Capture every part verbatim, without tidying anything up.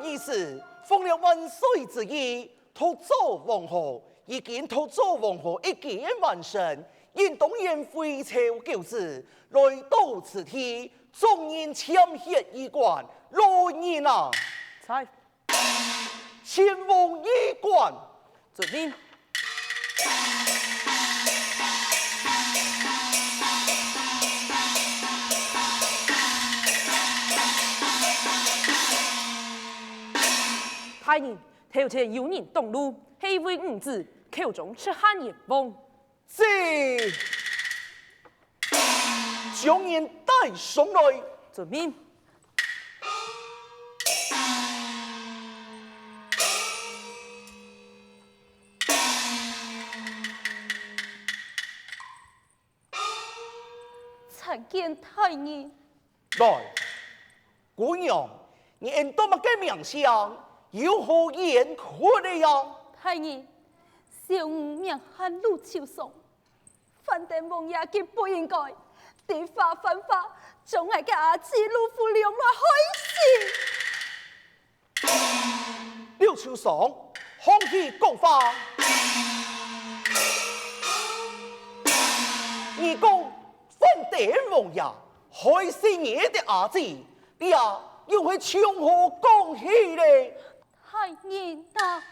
於是奉了萬歲之意，獨早黃河，如今獨早黃河已經完成，應當然回朝九子，來到此地，眾人簽協議官，來人啊！在。前往議官。遵命。 大人，頭前有人擋路，係一位女子，口中直喊冤枉。是，將人帶上來。遵命。 參見大人。來，姑娘，你安到麼个名姓？有何冤屈个呀？大人，小女名喊陸秋霜，反等王爺佢不應該，知法犯法，將𠊎个阿姊陸府兩來害死。 陸秋霜，放棄講話！你講反等王爺，害死你个阿姊，這又係從何講起呢？大人啊！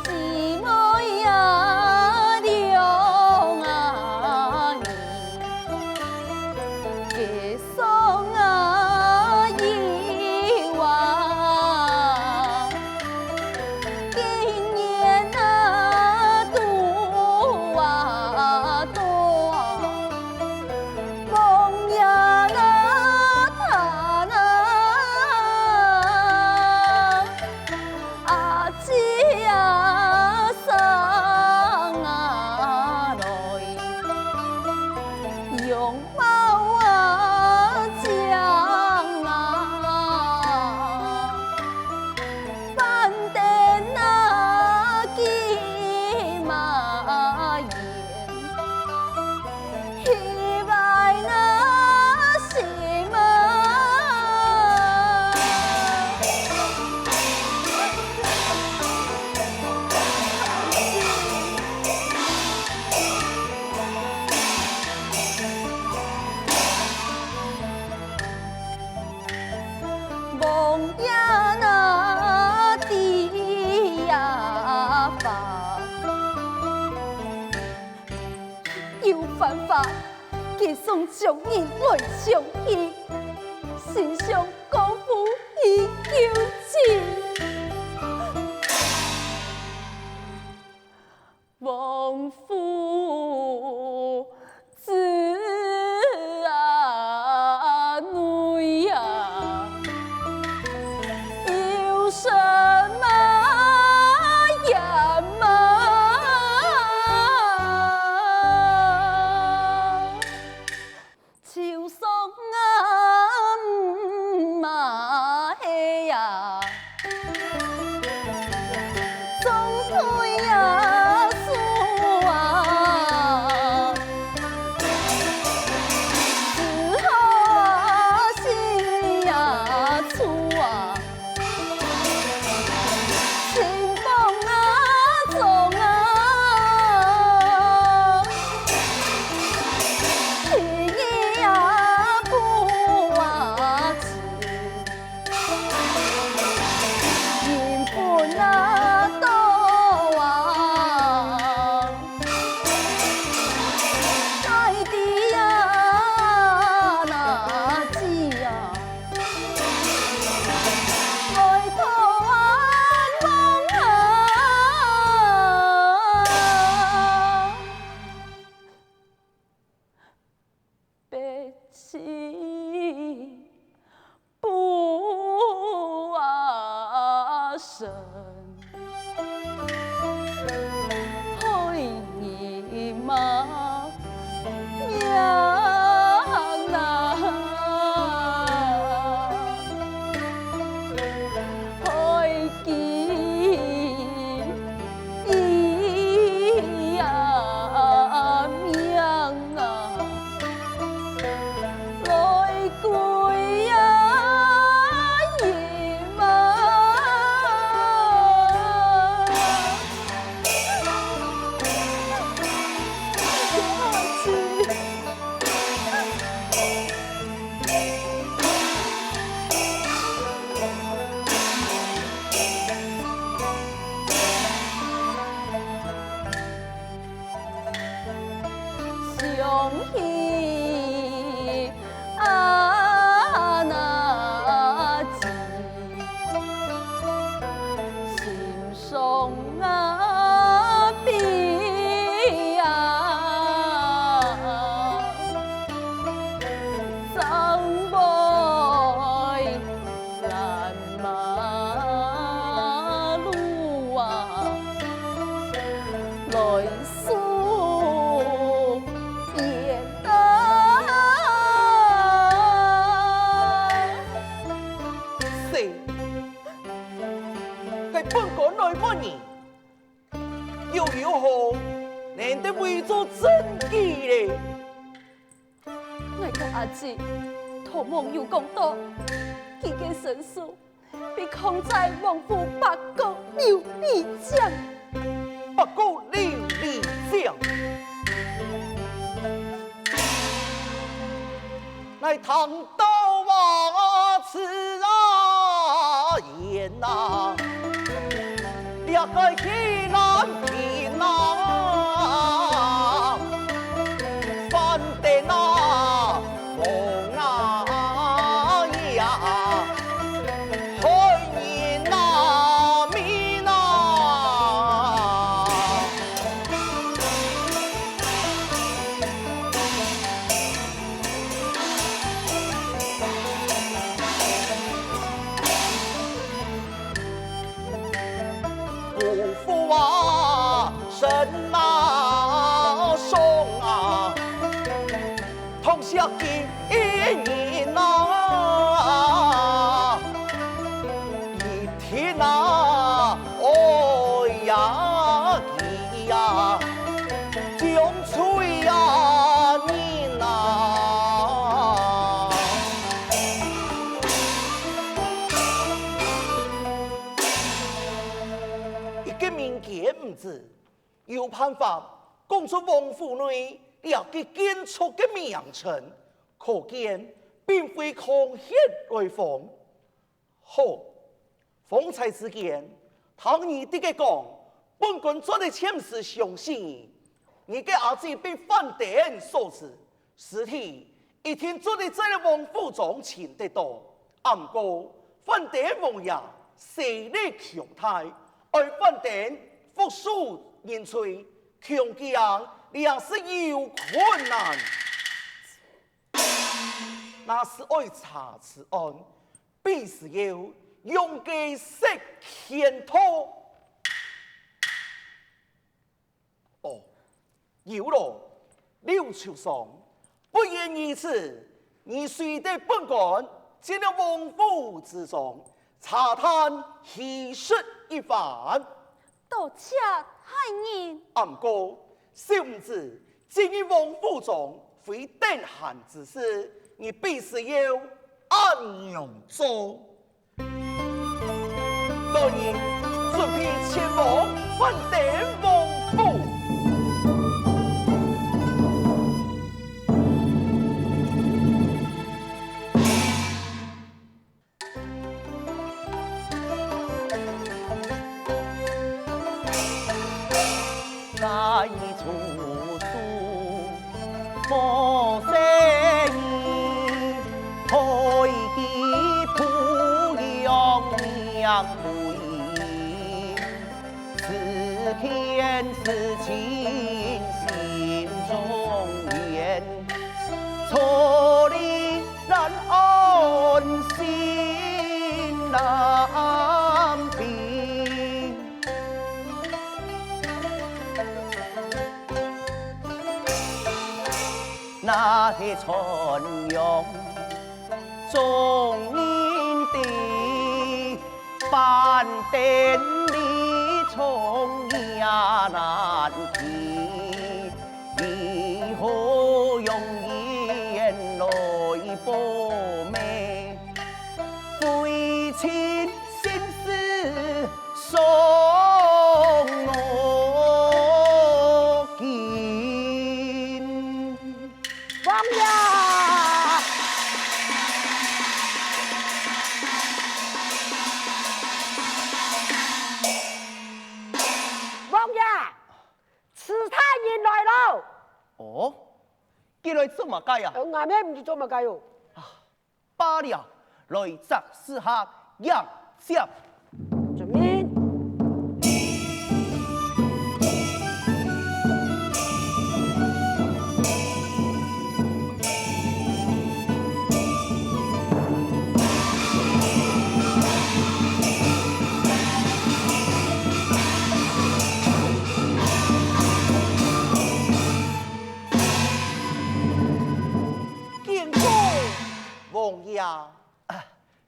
姊妹呀，兩啊人，結霜啊，有啊，今年啊，多啊多啊。 王爺啊，他啊，阿姊啊，生啊來，容貌啊，靚啊， 反等啊，佢罵冤，氣壞啊，心啊！王爺啊，知啊法，有犯法，佢送眾人來相戲，心想江湖已有情。 王府之啊內啊，有什麼冤嗎？ 秋霜啊，毋嘛係啊，總歸啊，輸啊，只好啊，心啊，粗啊。 清風啊，送啊，一日啊，不啊，人分啊，多啊。 大地呀，那子呀，哀痛啊，望啊，百姓 不啊生，害人嘛命啊，害己本官來問你，又有何能得為做證據咧？ 𠊎个阿姊，唐王有講到，佢个身世比抗戰王府八國琉璃靚。八國琉璃靚。來，唐道王啊，此言啊， 這个係南平啊，范登啊，王啊呀，害人啊，命啊！ 不服啊，神啊，凶啊，痛惜个人啊，一听啊，哎呀，佢呀，将吹啊，人啊。 一个民间女子，有办法讲出王府内这个建筑个名称，可见并非空穴来风。好，方才之间，听你这个讲，本官做得暂时相信你。你个阿姊被范登所死， 尸体一定做得在王府中寻得到。啊毋过，范登王爷势力强大，愛范登复仇认罪，恐驚也是有困难。若是愛查此案，必須要用个石钳刀。 哦，有咯，劉秋霜，不言而喻，你随得本官进了王府之中，查探虚实一番。多谢大人。啊毋过，小女子进入王府中，非等闲之事，你必须要恁样做。 大人，准备前往范登王府。王爷！王爷！ 徐大人来了。哦，佢來做麼个啊？呃，𠊎乜毋知做麼个喲。罢了，來接使客迎接。遵命。 见过王爷。啊，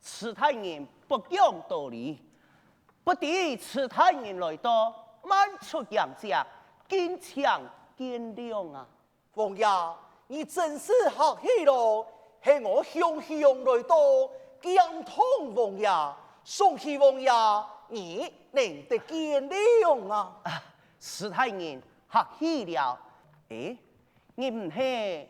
徐大人不講道理。不知池大人來到，慢出迎接，敬請見諒啊！王爺，你真係客氣咯，係我雄雄來到，驚動王爺，想起王爺，你能得見諒啊！啊，池大人，客氣了。誒，你毋係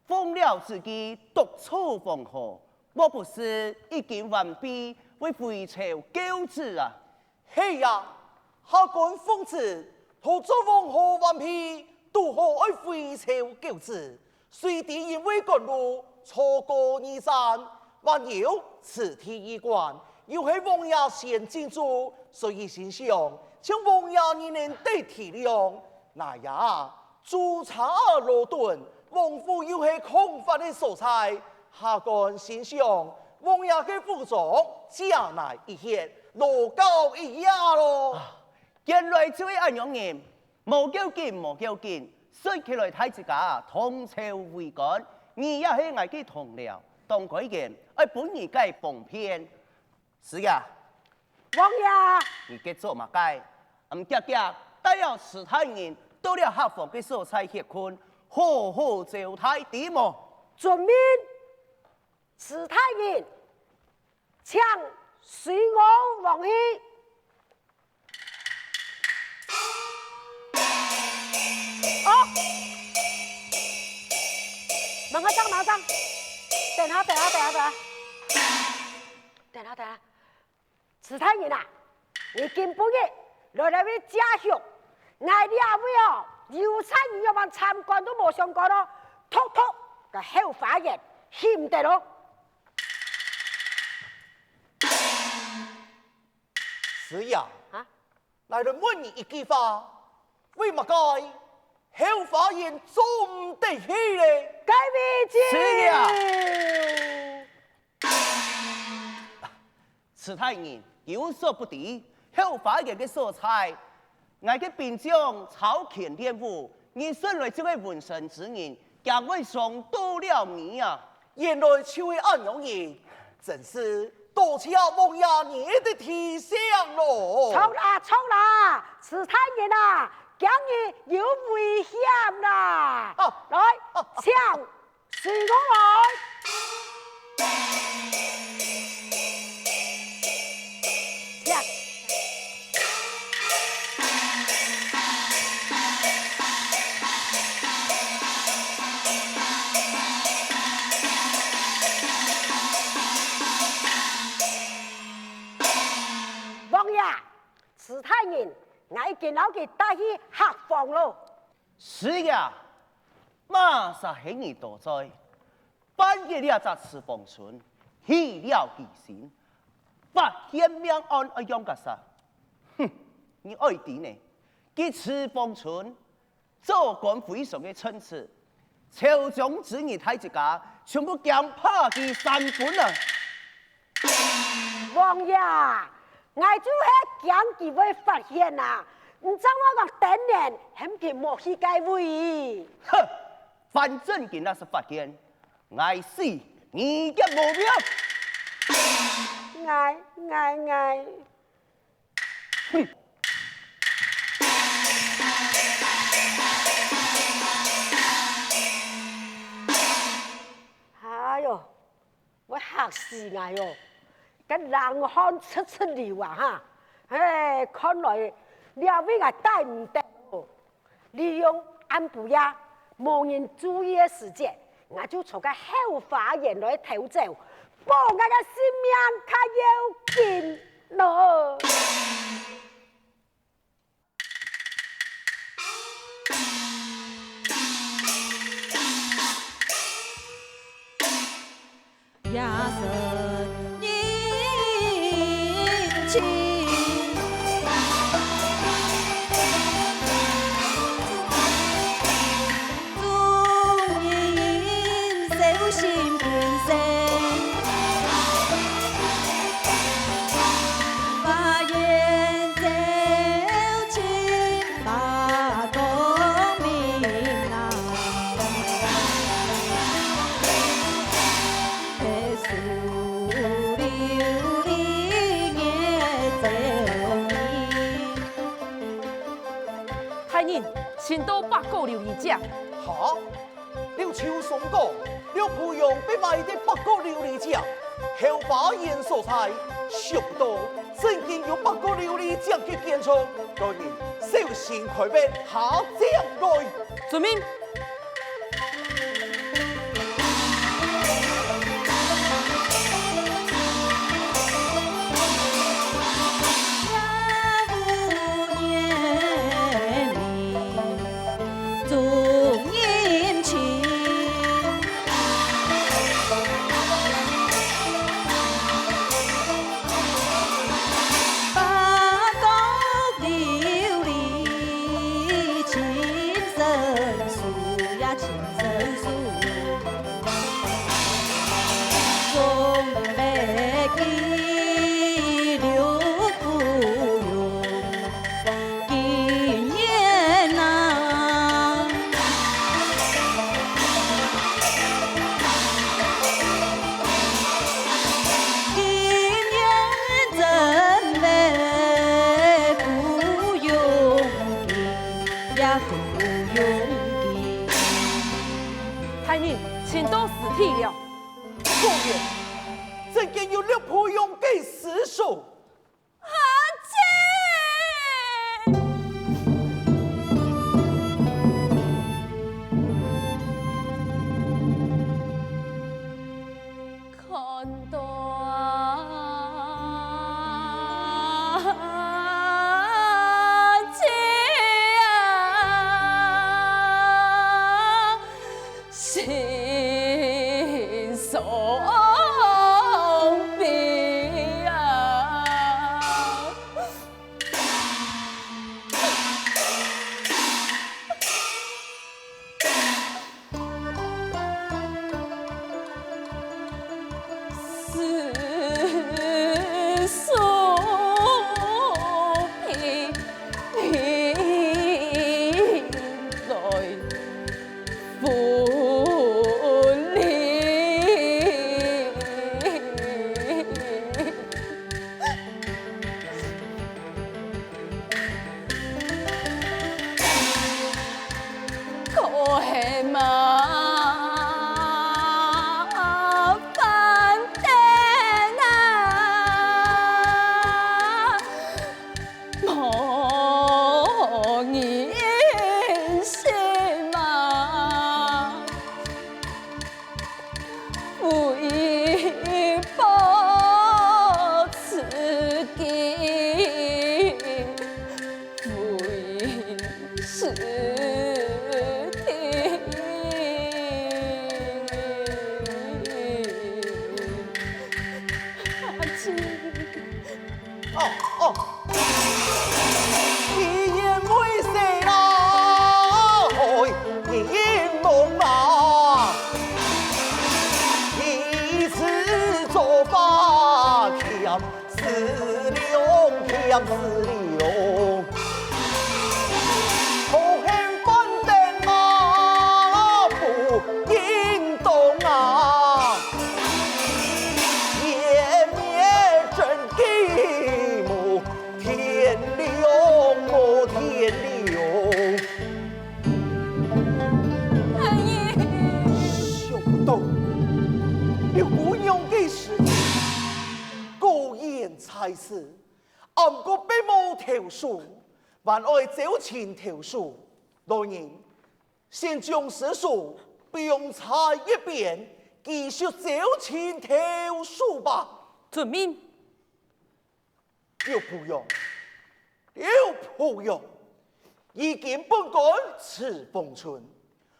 奉了旨意督促黃河，莫不是已經完備會回朝交旨啊？係啊，下官奉旨，都做黃河完備，堵好愛回朝交旨。雖知因為趕路錯過二站，還有此地已關，又係王爺先進駐，所以心想，請王爺你能得體諒。那也，舟車勞頓，王府又係空闊个所在，下官心想，王爺个府中，借來一歇，勞教一夜咯。啊，原來就係恁樣人，無要緊，無要緊，說起來大自家同朝為官，你也係𠊎个同僚，當該然愛分你个方便。 師爺，王爺，你該做麼个？恁遽遽帶了池大人到了客房个所在歇睏，好好招待知無？遵命。池大人，請隨我往去。哦，慢慢上，慢慢上。等下，等下，等下，等下。等下，等下。 池大人啊，你今晡日來這位借宿，𠊎這位哦，有差人仰般參觀都無相干哦，獨獨个後花園去毋得哦。師爺，啊？ 來，來問你一句話，為麼个後花園做毋得去咧？該位子。是啊。池大人有所不知，後花園个所在，𠊎个兵將操拳練武， 你順來就係文生之人，驚會傷到了你啊！原來就係恁樣人，真是多謝王爺你的提醒咯。著啦，著啦，池大人啊，驚你有危險啦！啊，來，啊，啊，請隨我來。 王爺，池大人，𠊎已經摎佢帶去客房咯。 師爺，麼儕係你多嘴？半夜這隻池芳春，起了疑心，發現命案愛仰結煞？哼，你愛知呢，佢池芳春，做官非常个稱職，朝中之人大自家全部驚怕佢三分啊！ 王爺，𠊎就係驚佢會發現啊！你正話講當然喊佢莫去該位。哼，反正佢若係發現，𠊎死你也無命！𠊎，𠊎，𠊎。哼！哎喲！ 會嚇死𠊎哦！該冷汗直直流啊哈！嘿，看來這位𠊎抵毋得哦！利用暗晡夜無人注意个時節，𠊎就從該後花園來偷走，保𠊎个性命較要緊咯！ 夜深人靜，众人小心平生。花园照进 把功名啊，白首流离月照尋到八角琉璃井。哈？劉秋松講，六部洋被埋在八角琉璃井，後花園所在，想不到真經有八角琉璃井个建築，來人，小心開門下井來。遵命。大人，尋到屍體了。果然，真經有六部洋个屍首。阿姊！看到啊，姐啊，心伤悲啊。 哦，哦。天良哦，天良！哎呀！想不到，六部洋个屍體，果然在此，暗角並無頭首，還愛找尋頭首。來人，先將屍首放在一邊，繼續找尋頭首吧。遵命。 六部洋，六部洋，如今本官徐逢春，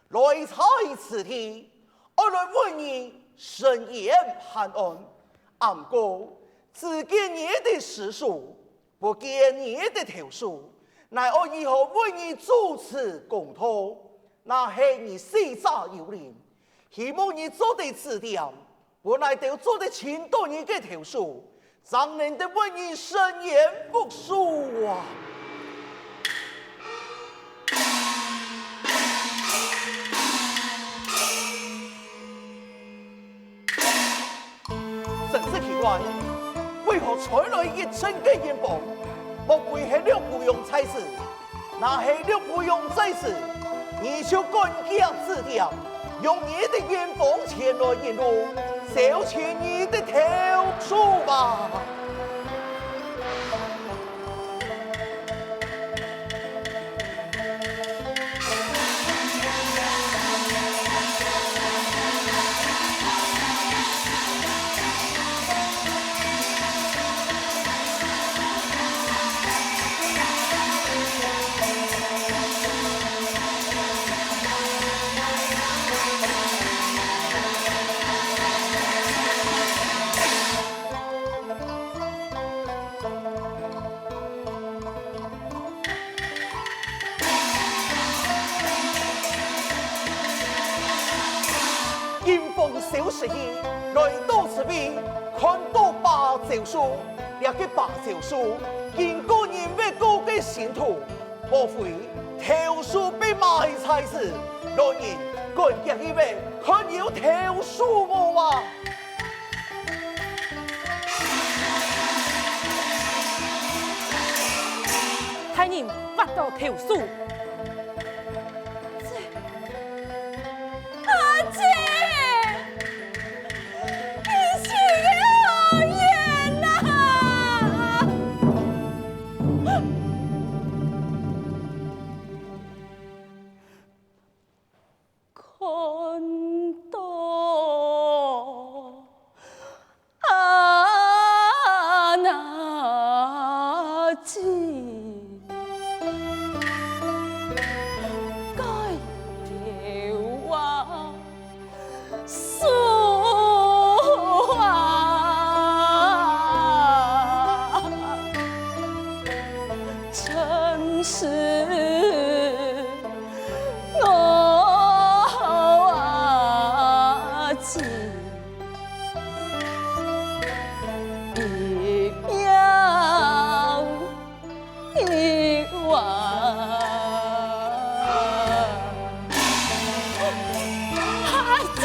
來在此地，愛來問你申冤判案。暗角，只見你个屍首，不見你个頭首，奈愛如何問你主持公道？若係你四下有靈，希望你做得指點， 本來就做得尋到你个頭首，正能得為你伸冤復仇啊！真是奇怪，為何吹來一陣个陰風？莫非係兩姑娘在此？若係陸武王在時，你就趕腳指點，用你的印封前來引路，搜尋你的頭首吧。 印封搜尋儀來到此位，看到芭蕉樹，這个芭蕉樹經過人挖過个心肚，莫非頭首被埋在此？來人，趕緊去挖，看有頭首無啊！ 大人，挖到頭首。阿姊，你死得好冤啊！ 看到阿那姊，該有啊，手啊，真是 我阿姊一命一亡。阿姊！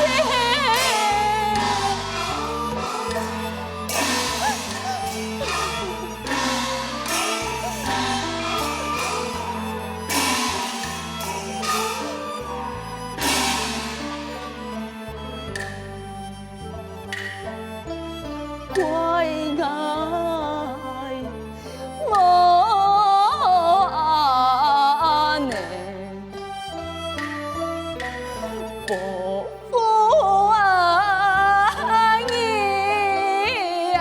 怪𠊎無恁呢，無負你啊！